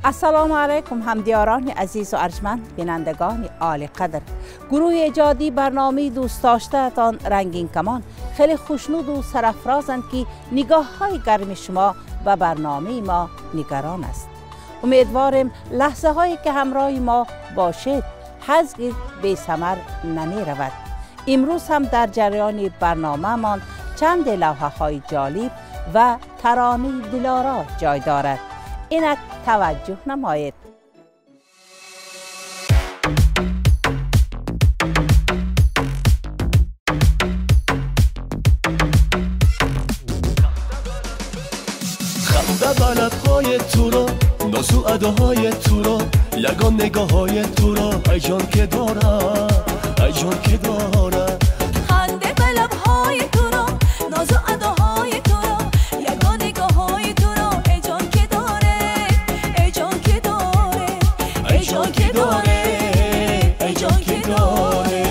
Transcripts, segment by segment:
Ассалому алайкум ҳамдиёрони азизу арҷманд, бинандагони олиқадр. Гурӯҳи эҷодии барномаи дӯстдоштаатон Рангинкамон хеле хушнуду сарафрозанд, ки нигоҳҳои гарми шумо ба барномаи мо нигарон аст. Умедворем лаҳзаҳое ки ҳамроҳи мо бошед ҳаргиз бесамар намеравад. Имрӯз ҳам дар ҷараёни барномаамон чанд лавҳаҳои ҷолиб ва таронаи дилоро ҷой дорад. Инак таваҷҷӯҳ намоед. Ханда ба лабҳои туро, нозу адоҳои туро, ягон нигоҳҳои туро, ай ҷон ки дора, ай ҷон ки дора. Ханда ба лабҳои туро, нозу адоҳои туро, ягон нигоҳҳои туро, ай ҷон ки доре, ай ҷон ки доре, ай ҷон ки доре, ай ҷон ки доре.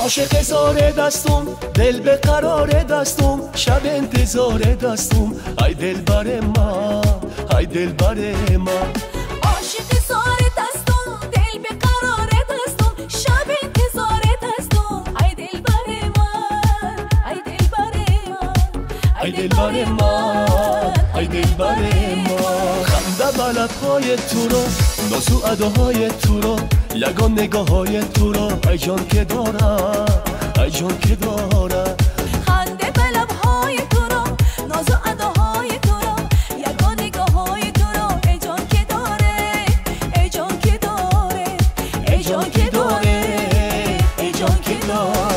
عاشق زار دستم، دل به قرار دستم، شب انتظار دستم، ای دلبر ما، ای دلبر ما. عاشق زار دستم، دل به قرار دستم، شب انتظار دستم، ای دلبر ما، ای دلبر ما، ای دلبر ما، ای دلبر ما. خنده به لب‌های تو رو، نازو اداهای تو رو، ягон нигоҳҳои туро, ай ҷон ки дора, ай ҷон ки дора. Ханде ба лабҳои туро, нозу адоҳои туро, ягон нигоҳҳои туро, эй ҷон ки доре, эй ҷон ки доре, эй ҷон ки доре, эй ҷон ки доре.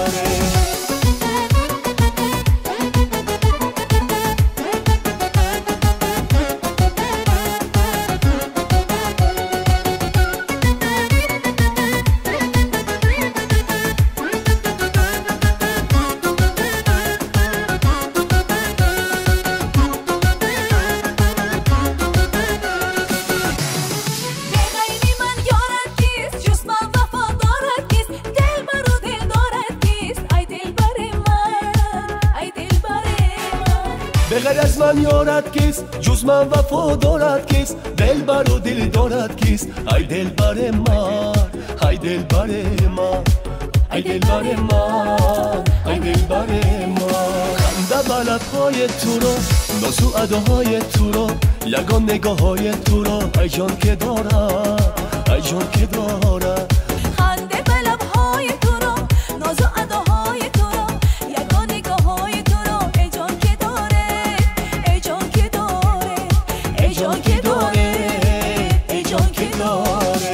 به غیر از من یارد کیست، جز من وفا دارد کیست، دلبر و دل دارد کیست، ای دلبر من، ای دلبر من، ای دلبر من، ای دلبر من. خنده به لب‌های تو رو، نازو اداهای تو رو، ягон нигоҳҳои туро, ай ҷон ки дора, ай ҷон ки дора. Ханде ба лабҳои туро, нозу адоҳои туро, ягон нигоҳҳои туро, эй ҷон ки доре, эй ҷон ки доре, эй ҷон ки доре, эй ҷон ки доре.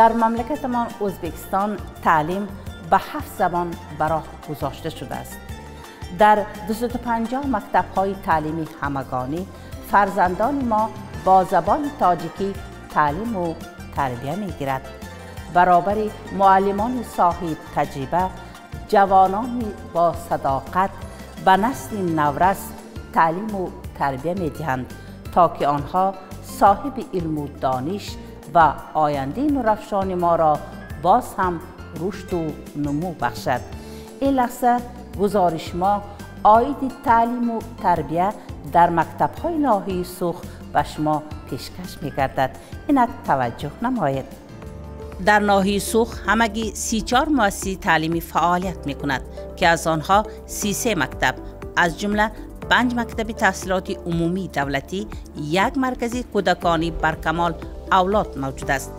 Дар мамлакатамон Ӯзбекистон таълим ба 7 забон ба роҳ гузошта шудааст. Дар 250 мактабҳои таълимии ҳамагонӣ фарзандони мо бо забони тоҷикӣ таълиму тарбия мегирад. Баробари муаллимони соҳиб таҷриба, ҷавонони бо садоқат ба насли наврас таълиму тарбия медиҳанд, то ки онҳо соҳиби илму дониш ва ояндаи нурафшони моро боз ҳам рушду нумӯ бахшад. Ин лаҳза гузориш мо оиди таълиму тарбия дар мактабҳои ноҳияи Сух ба шумо пешкаш мегардад. Инак таваҷҷӯҳ намоед. Дар ноҳияи Сух ҳамагӣ 34 муассисаи таълимӣ фаъолият мекунад, ки аз онҳо 33 мактаб, аз ҷумла 5 мактаби таҳсилоти умумии давлатӣ, як маркази кӯдакони баркамол авлод мавҷуд аст.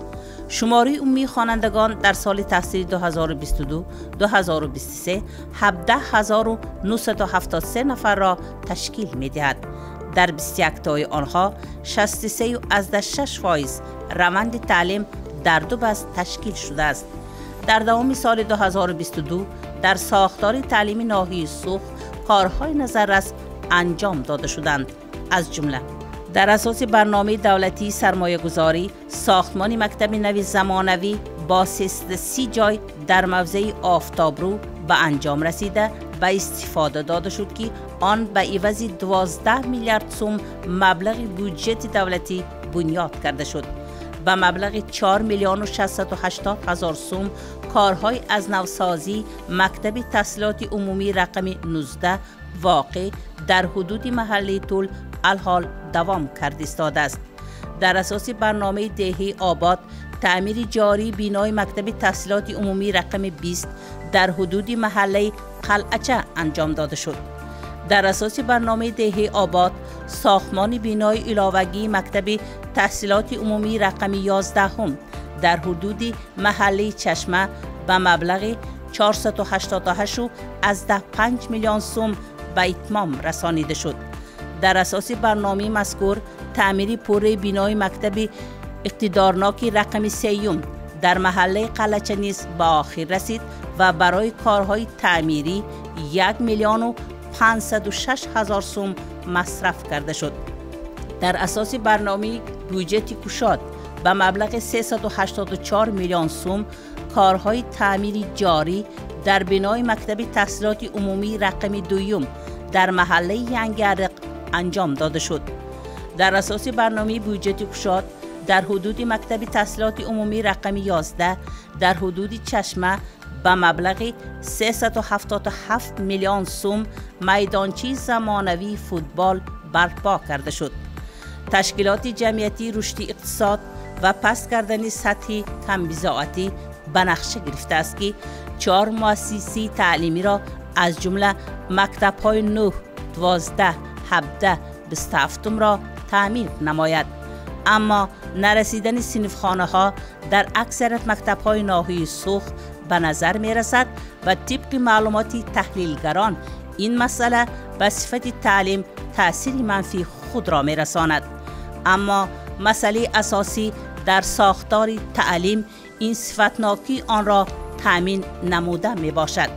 Шумораи умумии хонандагон дар соли таҳсили 2022-2023 17973 нафарро ташкил медиҳад. Дар 21 тои онҳо 63,6% раванди таълим дар ду баст ташкил шудааст. Дар давоми соли 2022 дар сохтори таълими ноҳияи Суғд корҳои назаррас анҷом дода шуданд. Аз ҷумла дар асоси барномаи давлатии сармоягузорӣ сохтмони мактаби нави замонавӣ бо 330 ҷой дар мавзеи Офтобрӯ ба анҷом расида ба истифода дода шуд, ки он ба ивази 12 миллиард сум маблағи бюҷети давлатӣ бунёд карда шуд. Ба маблағи 4 миллиону 680 ҳазор сум корҳои аз навсозии мактаби таҳсилоти умумии рақами 19 воқеъ дар ҳудуди маҳаллии Тул алҳол давом кард истодааст. Дар асоси барномаи деҳии обод таъмири ҷории бинои мактаби таҳсилоти умумии рақами 20 дар ҳудуди маҳаллаи Қалъача анҷом дода шуд. Дар асоси барномаи деҳии обод сохтмони бинои иловагии мактаби таҳсилоти умумии рақами 11 дар ҳудуди маҳаллаи Чашма ба маблағи 488,5 миллион сум ба итмом расонида шуд. Дар асоси барномаи мазкур таъмири пурраи бинои мактаби иқтидорноки рақами 3 дар маҳаллаи Қалъача низ ба охир расид ва барои корҳои таъмирӣ 1 миллиону 506 ҳазор сум масраф карда шуд. Дар асоси барномаи бюҷети кушод ба маблағи 384 миллион сум корҳои таъмири ҷорӣ дар бинои мактаби таҳсилоти умумии рақами 2 дар маҳаллаи Янгиариқ анҷом дода шуд. Дар асоси барномаи бюҷети кушод дар ҳудуди мактаби таҳсилоти умумии рақами 11 дар ҳудуди Чашма ба маблағи 377 миллион сум майдончаи замонавии футбол барпо карда шуд. Ташкилоти ҷамъиятии рушди иқтисод ва паст кардани сатҳи камбизоатӣ ба нақша гирифтааст, ки 4 муассисаи таълимиро аз ҷумла мактабҳои 9, 12, 17, 27-ро таъмир намояд. Аммо нарасидани синфхонаҳо дар аксарият мактабҳои ноҳияи Суғд ба назар мерасад ва тибқи маълумоти таҳлилгарон ин масъала ба сифати таълим таъсири манфии худро мерасонад. Аммо масъалаи асосӣ дар сохтори таълим ин сифатнокии онро таъмин намуда мебошад.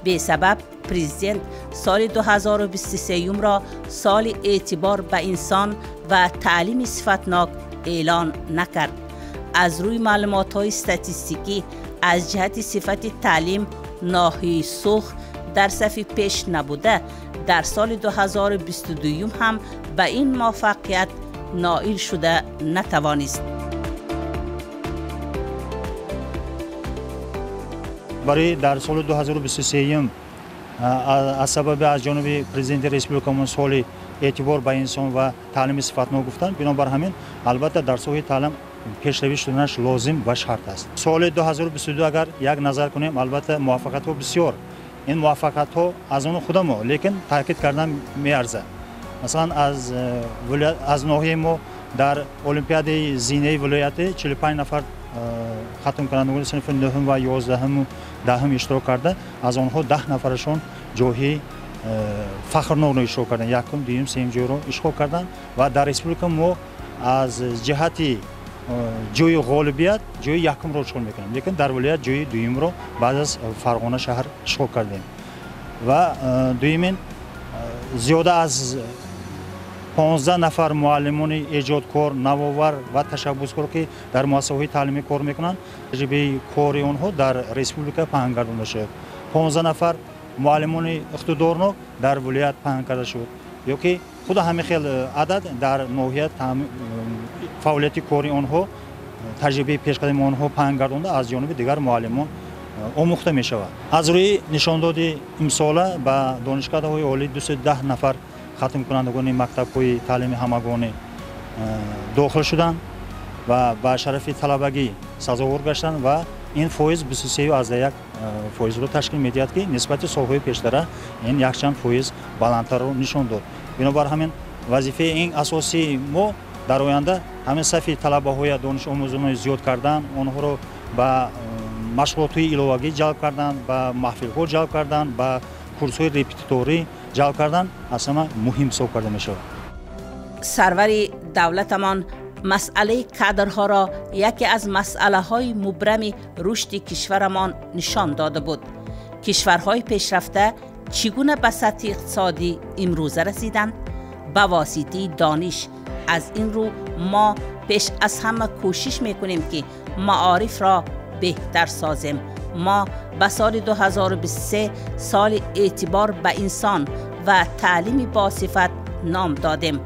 Бесабаб президент соли 2023-ро соли эътибор ба инсон ва таълими сифатнок эълон накард. Аз рӯи маълумотҳои статистикӣ аз ҷиҳати сифати таълим ноҳияи Суғд дар сафи пеш набуда, дар соли 2022 ҳам ба ин муваффақият ноил шуда натавонист. Барои дар соли 2023 аз сабаби аз ҷониби президенти республикамон соли эътибор ба инсон ва таълими сифатнок гуфтанд, бинобар ҳамин албатта дар соҳаи таълим пешравӣ шуданаш лозим ва шарт аст. Соли 2022 агар як назар кунем, албатта муваффақиятҳо бисёр. Ин муваффақиятҳо аз он худамо, лекин таъкид кардан меарзад. Масалан, аз ноҳияи мо дар олимпиадаи зинаи вилоятӣ 45 нафар хатмкунандагони синфи 9 ва 11 10 иштирок карда, аз онҳо 10 нафарашон ҷоҳи фахрнокро ишғол карданд, якум, дуюм, сеюм ҷойро ишғол карданд ва дар республика мо аз ҷиҳати ҷои ғолибият ҷои якумро ишғол мекунем, лекин дар вилоят ҷои дуюмро баъд аз Фарғона шаҳр ишғол кардем. Ва дуюмин зиёда аз 15 нафар муаллимони эҷодкор, навовар ва ташаббускор, ки дар муассисаҳои таълимӣ кор мекунанд, таҷрибаи кори онҳо дар республика паҳн гардонда шуд. 15 нафар муаллимони иқтидорнок дар вилоят паҳн карда шуд, ё ки худ ҳамин хел адад дар ноҳия фаъолияти кори онҳо, таҷрибаи пешқадами онҳо паҳн гардонда аз ҷониби дигар муаллимон омӯхта мешавад. Аз рӯи нишондоди имсола ба донишгоҳҳои олӣ 210 нафар хатмкунандагони мактабҳои таълими ҳамагонӣ дохил шуданд ва ба шарафи талабагӣ сазовор гаштанд ва ин фоиз 23,1%-ро ташкил медиҳад, ки нисбати солҳои пештара ин якчанд фоиз баландтарро нишон дод. Бинобар ҳамин вазифаи ин асосии мо дар оянда ҳамин сафи талабаҳоя донишомӯзоно зиёд кардан, онҳоро ба машғулотҳои иловагӣ ҷалб кардан, ба маҳфилҳо ҷалб кардан, ба курсҳои репетиторӣ ҷалб кардан аз ҳама муҳим ҳисоб карда мешавад. Сарвари давлатамон масъалаи кадрҳоро яке аз масъалаҳои мубрами рушди кишварамон нишон дода буд. Кишварҳои пешрафта чӣ гуна ба сатҳи иқтисодӣ имрӯза расиданд? Ба воситаи дониш. Аз ин рӯ мо пеш аз ҳама кӯшиш мекунем, ки маорифро беҳтар созем. Мо ба соли 2023 соли эътибор ба инсон ва таълими босифат ном додем.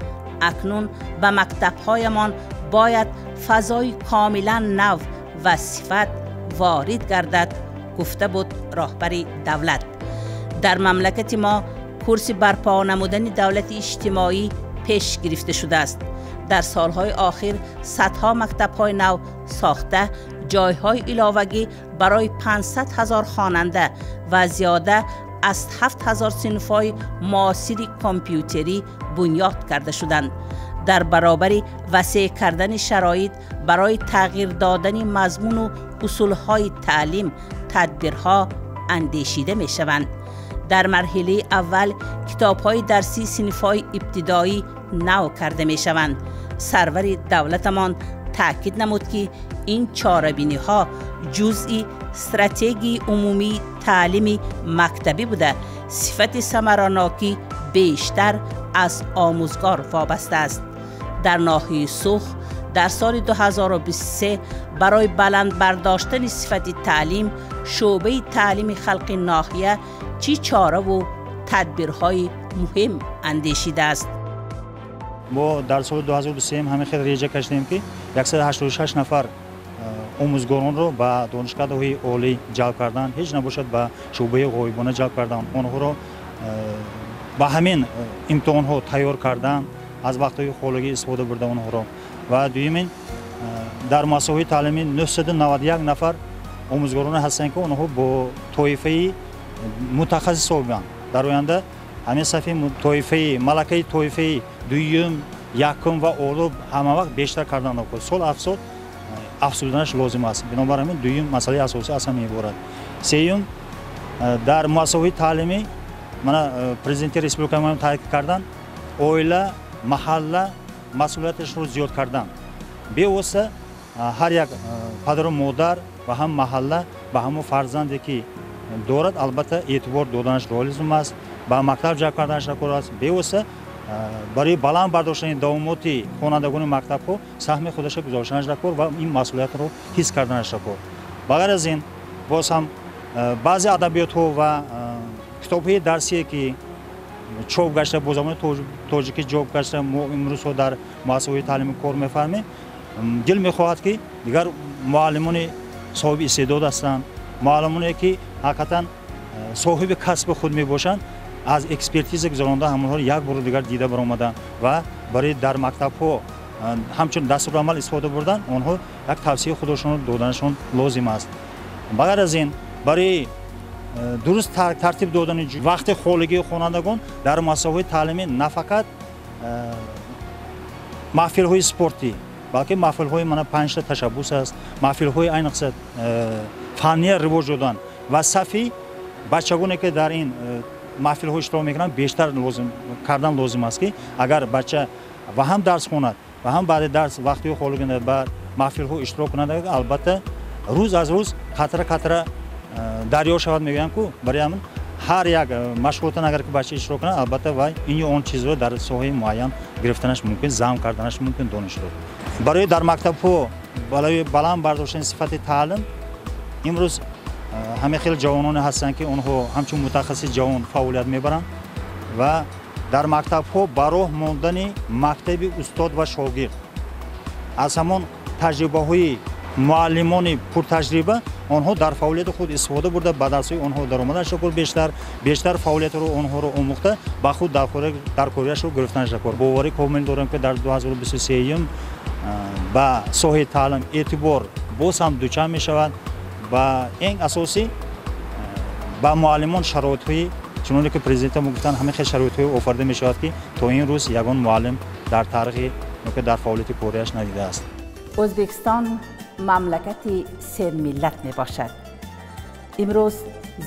Акнун ба мактабҳоямон бояд фазои комилан нав ва сифат ворид гардад, гуфта буд роҳбари давлат. Дар мамлакати мо курси барпо намудани давлати иҷтимоӣ пеш гирифта шудааст. Дар солҳои охир садҳо мактабҳои нав сохта, ҷойҳои иловагӣ барои 500 ҳазор хонанда ва зиёда аз 7 ҳазор синфҳои муосири компютерӣ бунёд карда шуданд. Дар баробари васеъ кардани шароит барои тағйир додани мазмуну усулҳои таълим тадбирҳо андешида мешаванд. Дар марҳилаи аввал китобҳои дарсии синфҳои ибтидоӣ нав карда мешаванд. Сарвари давлатамон таъкид намуд, ки ин чорабиниҳо ҷузъи стратегияи умумии таълими мактабӣ буда, сифати самаранокӣ бештар аз омӯзгор вобаста аст. Дар ноҳияи Сух дар соли 2023 барои баланд бардоштани сифати таълим шӯъбаи таълими халқи ноҳия чӣ чораву тадбирҳои муҳим андешидааст? Мо дар соли 2023 ҳамин хел реҷа кашидем, ки 186 нафар омӯзгоронро ба донишгоҳҳои олӣ ҷалб кардан, ҳеҷ набошад ба шӯъбаи ғоибона ҷалб кардан, онҳоро ба ҳамин имтиҳонҳо тайёр кардан, аз вақтҳои холигӣ истифода бурда онҳоро. Ва дуюмин, дар муассисаҳои таълимӣ 991 нафар омӯзгороне ҳастанд, ки онҳо бо тоифаи мутахассис ҳисобанд. Дар оянда ҳамин сафи тоифаи малакаи тоифаи дуюм, якум ва олу ҳама вақт бештар кардан, сол аз сол афзуданаш лозим аст. Бинобар ҳамин дуюм масъалаи асосӣ аз ҳамин иборат. Сеюм, дар муассисаҳои таълимӣ мана президенти республикаи таъкид кардан, оила, маҳалла масъулияташро зиёд кардан. Бевосита ҳар як падару модар ва ҳам маҳалла ба ҳамон фарзанде ки дорад, албатта эътибор доданаш лозим аст, ба мактаб ҷалб карданаш кор аст. Бевосита барои баланд бардоштани давомоти хонандагони мактабҳо саҳми худашро гузоштанаш кор ва ин масъулиятро ҳис карданаш кор. Ба ғайр аз ин боз ҳам баъзе адабиётҳо ва китобҳои дарсие ки чоп гашта, бо забони тоҷикӣ чоп гашта, мо имрӯзҳо дар муассисаҳои таълимӣ кор мефармем. Дил мехоҳад, ки дигар муаллимони соҳиби истеъдод ҳастанд, муаллимоне ки ҳақиқатан соҳиби касби худ мебошанд, аз экспертиза гузаронда ҳамонҳоро як бори дигар дида баромаданд ва барои дар мактабҳо ҳамчун дастурамал истифода бурдан онҳо як тавсияи худашонро доданашон лозим аст. Ба ғайр аз ин, барои дуруст тартиб додани вақти холигии хонандагон дар муассисаҳои таълимӣ на фақат маҳфилҳои спортӣ, балки маҳфилҳои мана панҷта ташаббус аст, маҳфилҳои айниқса фанния ривоҷ додан ва сафи бачагоне ки дар ин маҳфилҳо иштирок мекунанд бештар кардан лозим аст, ки агар бача ва ҳам дарс хонад ва ҳам баъди дарс вақти холигӣ ба маҳфилҳо иштирок кунад, албатта рӯз аз рӯз қатра қатра дарё шавад, мегӯям ку. Барои ҳамин ҳар як машғулотан агар ки бача иштирок кунад, албатта вай ин ё он чизро дар соҳаи муайян гирифтанаш мумкин, зам карданаш мумкин донишро. Барои дар мактабҳо барои баланд бардоштани сифати таълим имрӯз ҳамин хел ҷавононе ҳастанд, ки онҳо ҳамчун мутахассиси ҷавон фаъолият мебаранд ва дар мактабҳо ба роҳ мондани мактаби устод ва шогирд аз ҳамон таҷрибаҳои муаллимони пуртаҷриба онҳо дар фаъолияти худ истифода бурда, ба дарсҳои онҳо даромаданаш кор, бештар фаъолиятро онҳоро омӯхта, ба худ дар кориашро гирифтанаш кор. Боварӣ комил дорем, ки дар 2023 ба соҳаи таълим эътибор боз ҳам дучанд мешавад ва ин асосӣ ба муаллимон шароитҳои чуноне ки президентамо гуфтанд, ҳамин хел шароитҳое офарида мешавад, ки то ин рӯз ягон муаллим дар таърихи ки дар фаъолияти кориаш надидааст. Ӯзбекистон мамлакати сермиллат мебошад. Имрӯз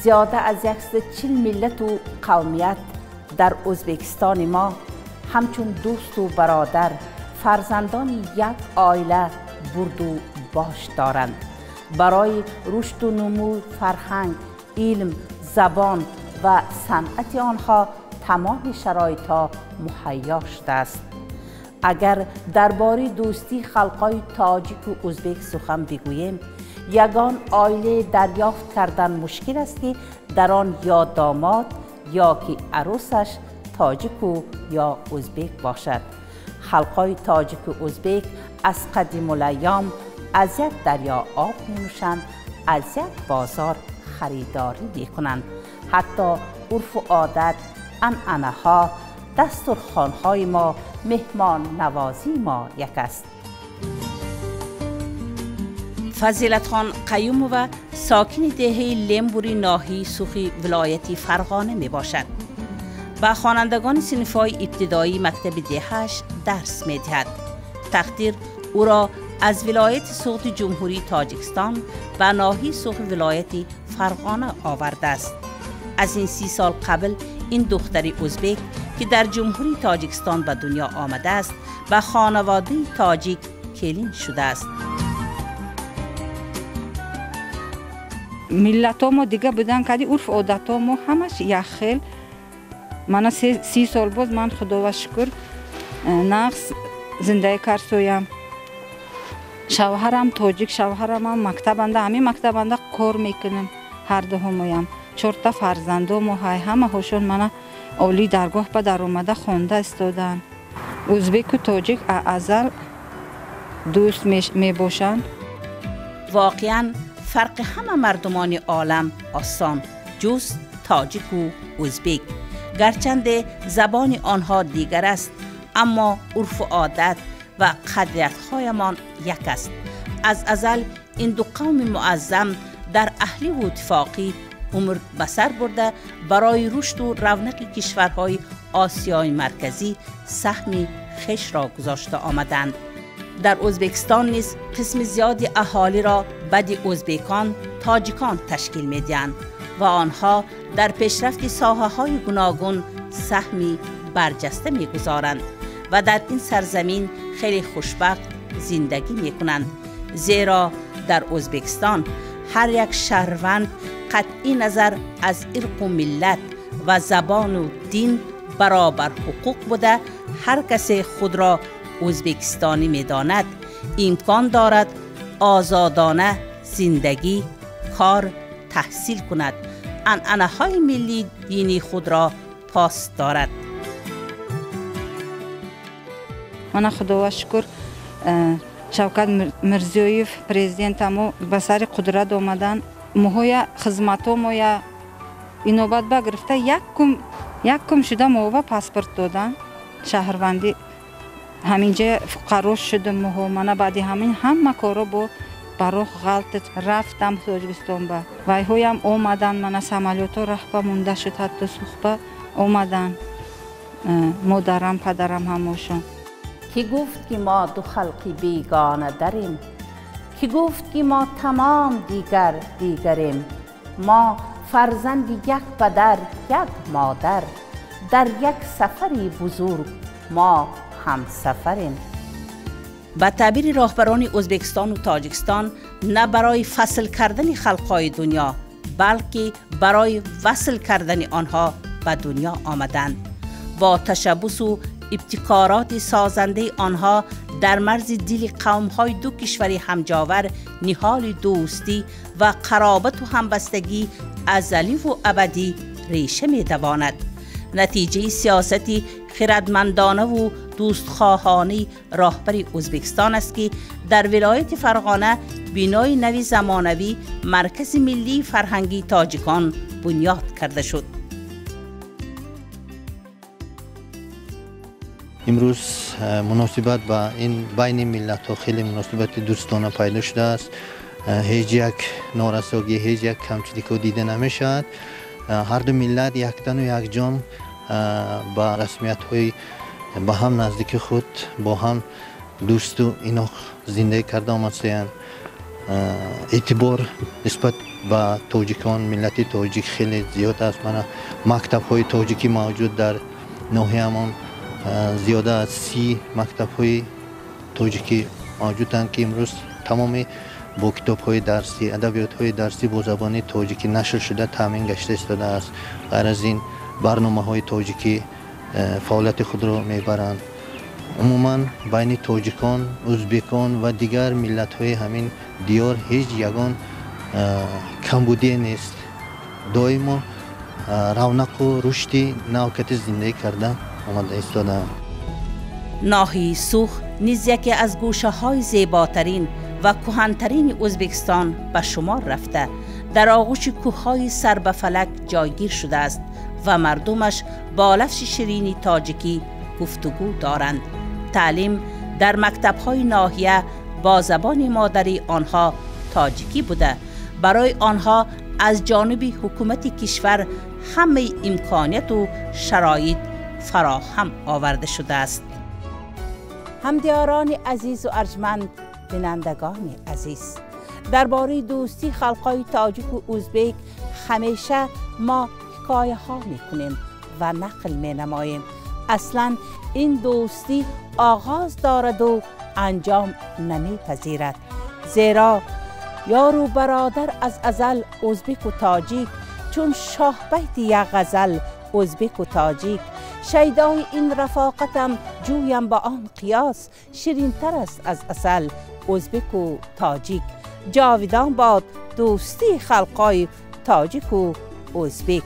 зиёда аз 140 миллату қавмият дар Ӯзбекистони мо ҳамчун дӯсту бародар, фарзандони як оила бурду бош доранд. Барои рушду нумӯи фарҳанг, илм, забон ва санъати онҳо тамоми шароитҳо муҳайё шудааст. Агар дар бораи дӯстии халқҳои тоҷику ӯзбек сухан бигӯем, ягон оилае дарёфт кардан мушкил аст, ки дар он ё домод ё ки арӯсаш тоҷику ё ӯзбек бошад. Халқҳои тоҷику ӯзбек аз қадимулайём аз як дарё об менӯшанд, аз як бозор харидорӣ мекунанд. Ҳатто урфу одат, анъанаҳо, дастурхонҳои мо, меҳмоннавозии мо як аст. Фазилатхон Қаюмова сокини деҳаи Лембури ноҳияи Сухи вилояти Фарғона мебошад. Ба хонандагони синфҳои ибтидоии мактаби деҳааш дарс медиҳад. Тақдир ӯро аз вилояти Суғди Ҷумҳурии Тоҷикистон ба ноҳияи Сухи вилояти Фарғона овардааст. Аз ин 30 сол қабл ин духтари ӯзбек, ки дар Ҷумҳурии Тоҷикистон ба дунё омадааст, ба хонаводаи тоҷик келин шудааст. Миллатҳо мо дига будан кади, урф одатҳо мо ҳамаш як хел. Мана 30 сол боз ман худова шукр нағз зиндагӣ карсоям. Шавҳарам тоҷик, шавҳарамам мактабанда, ҳамин мактабанда кор мекунем ҳардуҳумоям. 4 фарзандо мо ҳай, ҳамаҳошон мана олии даргоҳ ба даромада хонда истодаанд. Ӯзбеку тоҷик азал дӯст мебошанд. Воқеан фарқи ҳама мардумони олам осон, ҷуз тоҷику ӯзбек. Гарчанде забони онҳо дигар аст, аммо урфу одат ва қадриятҳоямон як аст. Аз азал ин ду қавми муаззам дар аҳливу иттифоқӣ умр ба сар бурда, барои рушду равнақи кишварҳои Осиёи Марказӣ саҳми хешро гузошта омаданд. Дар Ӯзбекистон низ қисми зиёди аҳолиро баъди ӯзбекон тоҷикон ташкил медиҳанд ва онҳо дар пешрафти соҳаҳои гуногун саҳми барҷаста мегузоранд ва дар ин сарзамин хеле хушбахт зиндагӣ мекунанд. Зеро дар Ӯзбекистон ҳар як шаҳрванд қатъи назар аз ирқу миллат ва забону дин баробар ҳуқуқ буда, ҳар касе худро ӯзбекистонӣ медонад, имкон дорад озодона зиндагӣ, кор, таҳсил кунад, анъанаҳои миллии динии худро пос дорад. Мана худова шукр, Шавкат Мирзиёев президентамо ба сари қудрат омадан, моҳоя хизматҳо моя инобат ба гирифта як кум шуда моҳова паспорт додан, шаҳрвандӣ. Ҳаминҷа фуқаро шудам моҳо. Мана баъди ҳамин ҳама корро бо бароҳ ғалт рафтам Тоҷикистон ба. Вайҳоям омадан, мана самолётҳо раҳба монда шуд, ҳатто Сухба омадан. Модарам, падарам ҳамошон. Ки гуфт ки мо ду халқи бегона дарем, ки гуфт ки мо тамом дигар дигарем. Мо фарзанди як падар, як модар, дар як сафари бузург мо ҳамсафарем. Ба таъбири роҳбарони Ӯзбекистону Тоҷикистон, на барои фасл кардани халқҳои дунё, балки барои васл кардани онҳо ба дунё омаданд. Бо ташаббусу ибтикороти созандаи онҳо дар марзи дили қавмҳои ду кишвари ҳамҷовар ниҳоли дӯстӣ ва қаробату ҳамбастагӣ азаливу абадӣ реша медавонад. Натиҷаи сиёсати хирадмандонаву дӯстхоҳонаи роҳбари Ӯзбекистон аст, ки дар вилояти Фарғона бинои нави замонавӣ Маркази миллии фарҳангии тоҷикон бунёд карда шуд. Имрӯз муносибат ба ин байни миллатҳо хеле муносибати дӯстона пайдо шудааст. Ҳеҷ як норасогӣ, ҳеҷ як камчилико дида намешавад. Ҳар ду миллат яктану якҷон ба расмиятҳои ба ҳам наздики худ бо ҳам дӯсту иноқ зиндагӣ карда омадсоянд. Эътибор нисбат ба тоҷикон, миллати тоҷик хеле зиёд аст. Мана мактабҳои тоҷикӣ мавҷуд дар ноҳияамон. зиёда аз 30 мактабҳои тоҷикӣ мавҷуданд, ки имрӯз тамоми бо китобҳои дарсӣ, адабиётҳои дарсӣ бо забони тоҷикӣ нашр шуда таъмин гашта истодааст. Ғайр аз ин барномаҳои тоҷикӣ фаъолияти худро мебаранд. Умуман байни тоҷикон, ӯзбекон ва дигар миллатҳои ҳамин диёр ҳеҷ ягон камбудие нест. Доимо равнақу рушди навкати зиндагӣ карда омада истодаанд. Ноҳияи Сух низ яке аз гӯшаҳои зеботарин ва кӯҳантарини Ӯзбекистон ба шумор рафта, дар оғӯши кӯҳҳои сар ба фалак ҷойгир шудааст ва мардумаш бо лафзи ширини тоҷикӣ гуфтугӯ доранд. Таълим дар мактабҳои ноҳия бо забони модарии онҳо тоҷикӣ буда, барои онҳо аз ҷониби ҳукумати кишвар ҳамаи имконияту шароит фароҳам оварда шудааст. Ҳамдиёрони азизу арҷманд, бинандагони азиз, дар бораи дӯстии халқҳои тоҷику ӯзбек ҳамеша мо ҳикояҳо мекунем ва нақл менамоем. Аслан ин дӯстӣ оғоз дораду анҷом намепазирад, зеро ёру бародар аз азал ӯзбеку тоҷик, чун шоҳбайти як ғазал ӯзбеку тоҷик. Шайдои ин рафоқатам ҷӯям ба он қиёс, ширинтар аст аз асал ӯзбеку тоҷик. Ҷовидон бод дӯстии халқҳои тоҷику ӯзбек.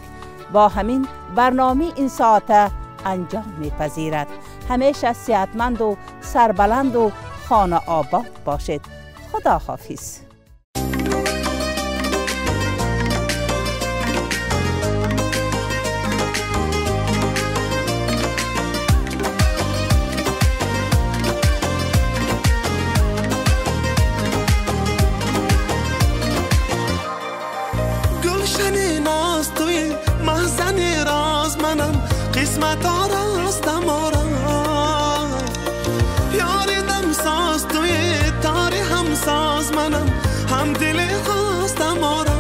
Бо ҳамин барномаи ин соата анҷом мепазирад. Ҳамеша сеҳатманду сарбаланду хонаобод бошед. Худо ҳофиз. قسمت آراستم آرا یار دمساز توی تاری همساز منم، هم دل خواستم آرا.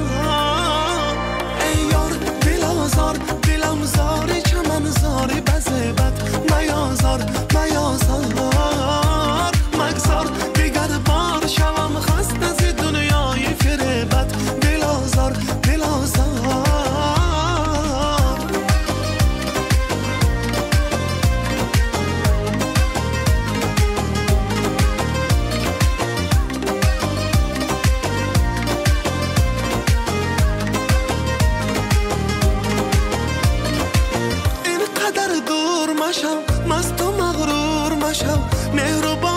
ای یار دل آزار دلم زاری چمن زاری بزبت میازار میازار مگذار دیگر بار شوم خسته ز دنیای فریبت دل آزار دل آزار. مستو مغرور مشو، مهربان.